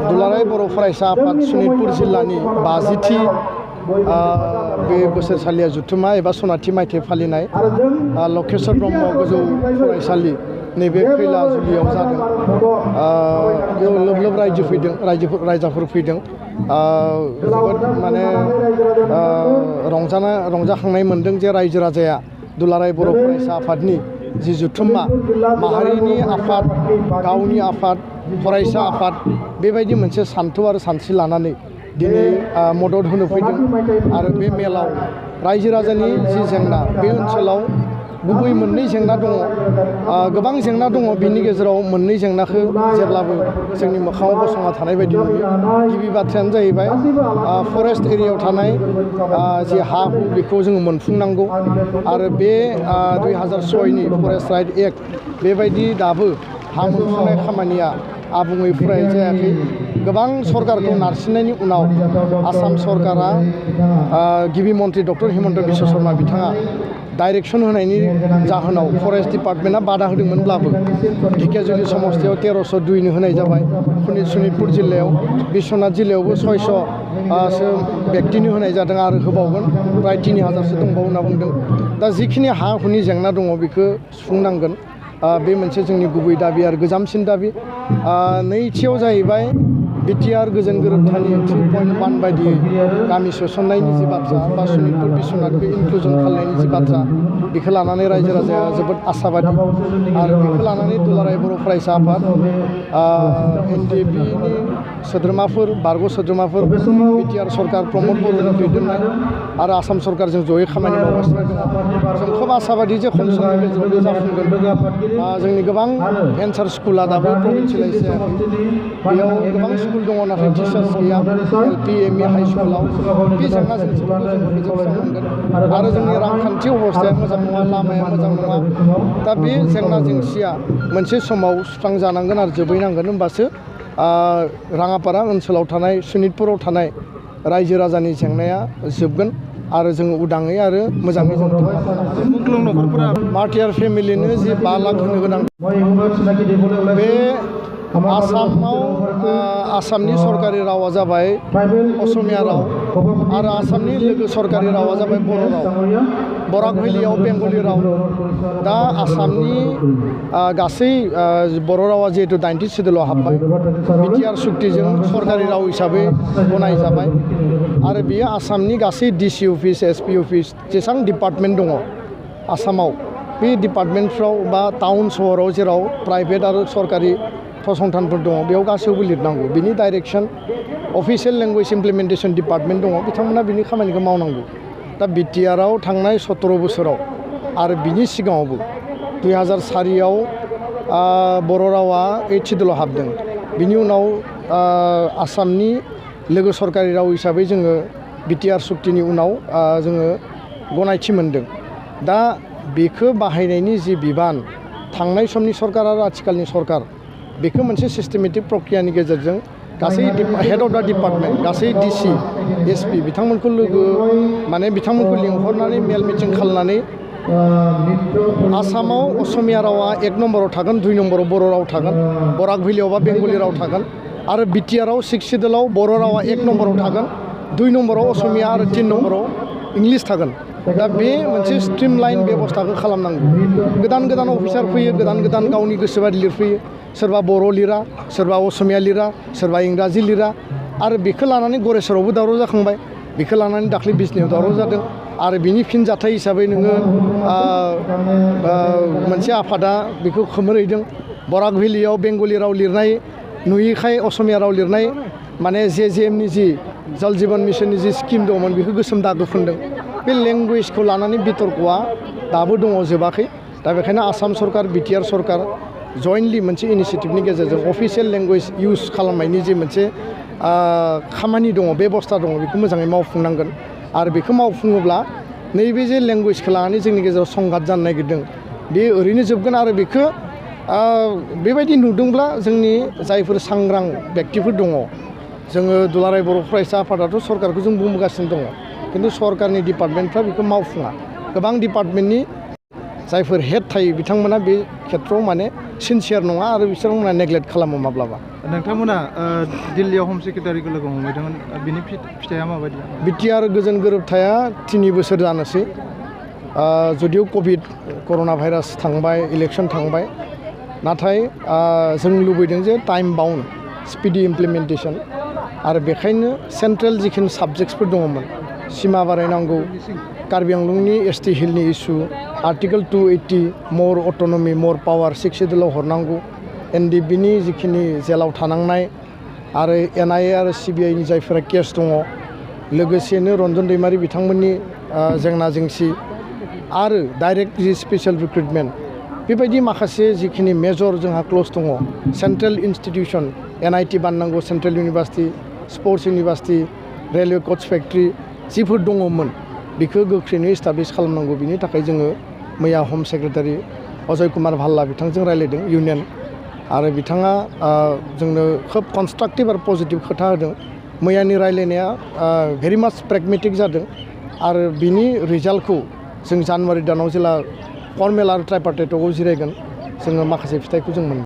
दुलाराय बर' फरायसा आफाद सनितपुर जिल्लानि 50थि बे बोसोरसालिया जुथुमा एबा सनाथि मायथाइ फालिनाय लकेश्वर ब्रह्म गोजौ फरायसालि नैबे खैलाजुलियाव जादों। बेयाव लोब लोब रायजाफोर फैदों। जोबोद माने रंजाखांनाय मोनदों जे रायजो राजाया दुलाराय बर' फरायसा आफादनि जि जुथुमा माहारिनि आफाद, गावनि आफाद, फरायसा आफाद बेबायदि मोनसे सान्थौ आरो सानस्रि लानानै दिनै मदद होनो फैदों। आरो बे मेलाव रायजो राजानि जि जेंना, बे ओनसोलाव गुबै मोननै जेंना दङ। गोबां जेंना दङ, बिनि गेजेराव मोननै जेंनाखौ जेब्लाबो जोंनि मोखाङाव गसंना थानाय बायदि नुयो। गिबि बाथ्रायानो जाहैबाय फरेस्ट एरियायाव थानाय जि हा हु बेखौ जोङो मोनफुंनांगौ। आरो बे 2006नि फरेस्ट राइट एक्ट बेबायदि दाबो हा मोनफुंनाय खामानिया आबुङै फुराय जायाखै। गोबां सरकारखौ नारसिननायनि उनाव आसाम सरकारा गिबि मन्त्रि डक्टर हिमन्त बिश्व शर्मा बिथाङा डाइरेक्सन होनायनि जाहोनाव फरेस्ट डिपार्टमेन्टआ बादा होदोंमोनब्लाबो ढेकियाजुलि समस्थियाव 1302 होनाय जाबाय। सनितपुर जिल्लायाव, बिश्वनाथ जिल्लायावबो 600 व्यक्तिनो होनाय जादों आरो होबावगोन। प्राय 3000सो दंबावो होनना बुंदों। दा जिखिनि हा हुनि जेंना दङ बेखौ सुफुंनांगोन। बे मोनसे जोंनि गुबै दाबि आरो गोजामसिन दाबि। नैथियाव जाहैबाय बिटिआर गोजोन गोरोबथानि 3.1 बायदियै गामि सोसननायनि जि बाथ्रा बा सनितपुर बिश्वनाथखौ इनक्लुजन खालामनायनि जि बाथ्रा, बेखौ लानानै रायजो राजाया जोबोद आसाबादि। आरो बेखौ लानानै दुलाराय बर' फरायसा आफाद, NDPनि सोद्रोमाफोर, बारग' सोद्रोमाफोर, बिटिआर सरकार प्रमद बर'नि दैदेननाय आरो आसाम सरकारजों जयै खामानि मावगासिनो दङ। जों खोब आसाबादि जे खम समनि गेजेराव बे जाफुंगोन। जोंनि गोबां भेन्सार स्कुला दाबो प्रभिन्सियेलाइज जायाखै। बेयाव गोबां स्कुल दङ, नाथाय टिचार्स गैया। LP, ME, हाइ स्कुलाव बे जेंना जेंसिफोरखौ जों फोजोबस्रांनांगोन। आरो जोंनि रांखान्थि अबस्थाया मोजां नङा, लामाया मोजां नङा। दा बे जेंना जेंसिया मोनसे समाव सुस्रांजानांगोन आरो जोबहैनांगोन। होमबासो राङापारा ओनसोलाव थानाय, सनितपुराव थानाय रायजो राजानि जेंनाया जोबगोन आरो जोङो उदाङै आरो मोजाङै जों मार्टियार फेमिलिनो जि 5 लाख होनो गोनां, बे आसामाव आसामनि सरकारि रावा जाबाय असमिया राव आरो आसामनि लोगो सरकारि रावा जाबाय बर' राव। बराक भेलियाव बेंगलि राव। दा आसामनि गासै बर' रावा जिहेतु 90 सिडुलाव हाबबाय, बिटिआर सुक्तिजों सरकारि राव हिसाबै गनाय जाबाय। आरो बेयो आसामनि गासै DC अफिस, SP अफिस, जेसेबां डिपार्टमेन्ट दङ आसामाव, बे डिपार्टमेन्टफ्राव बा टाउन सहराव जेराव प्राइभेट आरो सरकारि फसंथानफोर दङ, बेयाव गासैयावबो लिरनांगौ। बिनि direction official language implementation department दङ, बिथांमोना बिनि खामानिखौ मावनांगौ। दा बिटिआराव थांनाय 17 बोसोराव आरो बिनि सिगाङावबो 2004आव बर' रावा 8 सिडुलाव हाबदों। बिनि उनाव आसामनि लोगो सरकारि राव हिसाबै जोङो बिटिआर सुक्तिनि उनाव जोङो गनायथि मोनदों। दा बेखौ बाहायनायनि जि बिबान, थांनाय समनि सरकार आरो आथिखालनि सरकार, बेखौ मोनसे सिस्टेमेटिक प्रक्रियानि गेजेरजों गासै हेड अफ दा डिपार्टमेन्ट, गासै DC, SP बिथांमोनखौ बिथांमोनखौ लिंहरनानै मेल मिटिं खालामनानै आसामाव असमिया रावा 1 नम्बराव थागोन, 2 नम्बराव बर' राव थागोन, बराक भेलियाव बा बेंगलि राव थागोन। आरो बिटिआराव 6 सिडुलाव बर' रावा 1 नम्बराव थागोन, 2 नम्बराव असमिया आरो 3 नम्बराव इंलिस थागोन। दा बे मोनसे स्ट्रिमलाइन बेबस्थाखौ खालामनांगौ। गोदान गोदान अफिसार फैयो, गोदान गोदान गावनि गोसोबादि लिरफैयो। सोरबा बर' लिरा, सोरबा असमिया लिरा, सोरबा इंराजि लिरा। आरो बेखौ लानानै गरेस्वरावबो दावराव जाखांबाय, बेखौ लानानै दाख्लै बिजनियाव दावराव जादों। आरो बिनि फिनजाथाय हिसाबै नोङो मोनसे आफादा बेखौ खोमोरहैदों। बराक भेलियाव बेंगलि राव लिरनाय नुयैखाय असमिया राव लिरनाय, माने JJMनि जि जल जीवन मिशननि जि स्किम दंमोन, बेखौ गोसोम दागो फुनदों। बे लेंगुवेजखौ लानानै बितर्कआ दाबो दङ, जोबाखै। दा बेखायनो आसाम सरकार, बिटिआर सरकार जयेन्टलि मोनसे इनिसियेटिभनि गेजेरजों अफिसियेल लेंगुवेज इउज खालामनायनि जि मोनसे खामानि दङ, बेबस्था दङ, बेखौ मोजाङै मावफुंनांगोन। आरो बेखौ मावफुङोब्ला नैबे जे लेंगुवेजखौ लानानै जोंनि गेजेराव संघात जानो नागिरदों, बे ओरैनो जोबगोन। आरो बेखौ बेबायदि नुदोंब्ला जोंनि जायफोर सांग्रां व्यक्तिफोर दङ, जोङो दुलाराय बर' फरायसा आफादाथ' सरकारखौ जों बुंबोगासिनो दङ, खिन्थु सरकारनि डिपार्टमेन्टफ्रा बेखौ मावफुङा। गोबां डिपार्टमेन्टनि जायफोर हेड थायो बिथांमोना बे खेथ्रआव माने सिनसियार नङा आरो बिसोरमोना नेग्लेक्ट खालामो माब्लाबा। नोंथांमोना दिल्लीयाव हम सेक्रेटारिखौ लोगो हमहैदोंमोन, बिनि फिथाइया माबायदि? बिटिआर गोजोन गोरोबथाया 3 बोसोर जानोसै। जुदिव कभिड कर'ना भाइरास थांबाय, इलेक्सन थांबाय, नाथाय जों लुबैदों जे टाइम बाउन्ड स्पिडि इमप्लिमेन्टेसन आरो बेखायनो सेन्ट्रेल जिखिनि साबजेक्ट्सफोर दङमोन, सिमा बारायनांगौ, कार्बि आंलंनि ST हिलनि इस्यु, आर्टिकेल 280 मर अट'नमि मर पावार 6 सिडिउलाव हरनांगौ, NDBनि जिखिनि जेलाव थानांनाय आरो NIA आरो CBIनि जायफोरा केस दङ, लोगोसेनो रन्जन दैमारि बिथांमोननि जेंना जेंसि आरो डाइरेक्ट जि स्पेसियेल रिक्रुटमेन्ट, बेबायदि माखासे जिखिनि मेजर जोंहा क्लज दङ, सेन्ट्रेल इन्स्टिटिउसन NIT बानायनांगौ, central university, sports university, railway कच फेक्ट्रि जिफोर दङमोन बेखौ गोख्रैनो इस्टाब्लिश खालामनांगौ। बिनि थाखाय जोङो मैया हम सेक्रेटारि अजय कुमार भाल्ला बिथांजों रायज्लायदों इउनियन, आरो बिथाङा जोंनो खोब कनस्ट्राक्टिभ आरो पजिटिभ खोथा होदों। मैयानि रायज्लायनाया भेरि माच प्रेगमेटिक जादों आरो बिनि रिजाल्टखौ जों जानुवारि दानाव जेला फर्मेल आरो ट्राइपार्टाइटआव जिरायगोन जोङो माखासे फिथाइखौ जों मोनगोन।